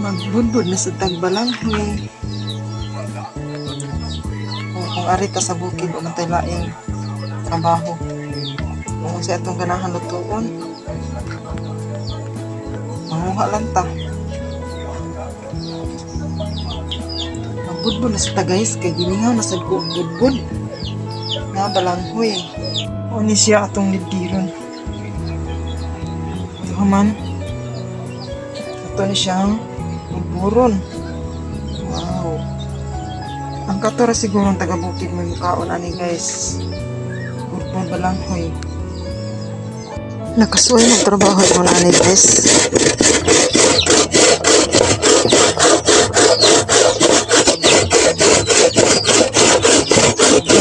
Magbudbud na sa tagbalanghoy. Kung ari ta sa bukid, wa man tay laing trabaho. Kung sa atong ganahan lutuon, manguha lang ta. Magbudbud na sa ta, guys, kay gimingaw na sad ko og budbud nga balanghoy. O ni siya atong liddiron. Ito man. Ato ni siyang budburon. Wow. Ang kato ra siguro ang taga bukid may mukaon ani, guys. Budbud balanghoy. Nakasuway magtrabaho mo na ani, guys.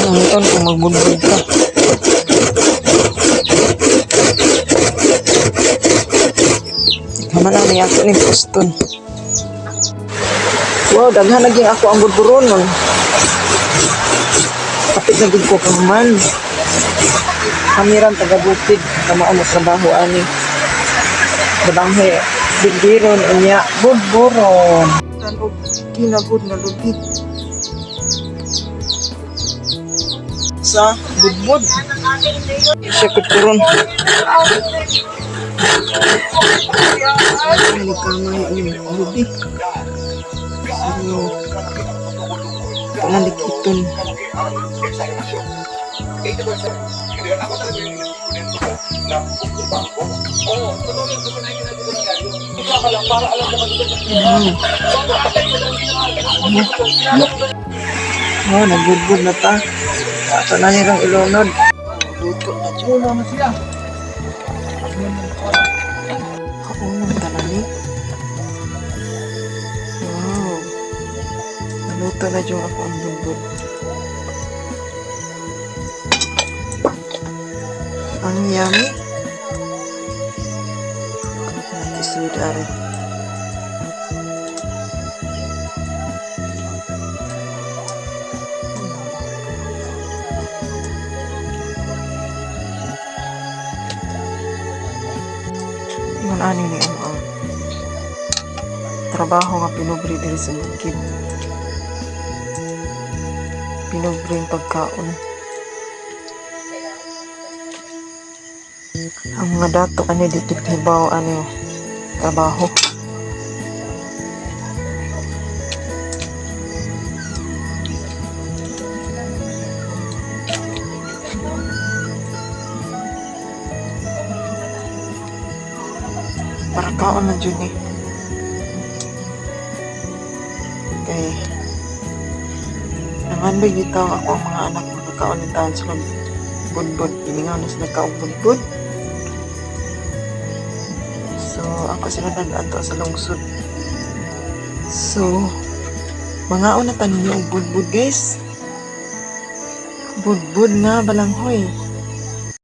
Ang kung magbudbud ka. Kama na ni ako ni Boston. Wow, daghan na gyud ako ang budburon nun. Kapit na gud ko kahuman. Kamiran taga bukid, kamo mo trabaho ani. Balanghoy, bigdiron unya budburon. Tanog kinagud nga lubid. Sa budbud. Siya kuturon. Ay, kamay ni lubi. So, panalikiton. Oh, nagbudbud na ta. Ato na nirang ilunod. Luto na dyan. Wala na siya. Kaunang tanani. Wow. Naluto na dyan ako ang budbud. Ang yummy. Isud ari. Ingon ani ni ang trabaho nga pinubre diri sa bukid. Pinubreng pagkaon. Ang mga dato ani di gid hibaw ani trabaho. Para kaon na jud ni. Kay nangandoy bitaw ako ang mga anak makakaon ni taon sila budbud. Gimingaw na sila kaog budbud. So, ako sila nag-anto sa lungsod. So, mangaon na ta ninyo og budbud, guys. Budbud nga balanghoy.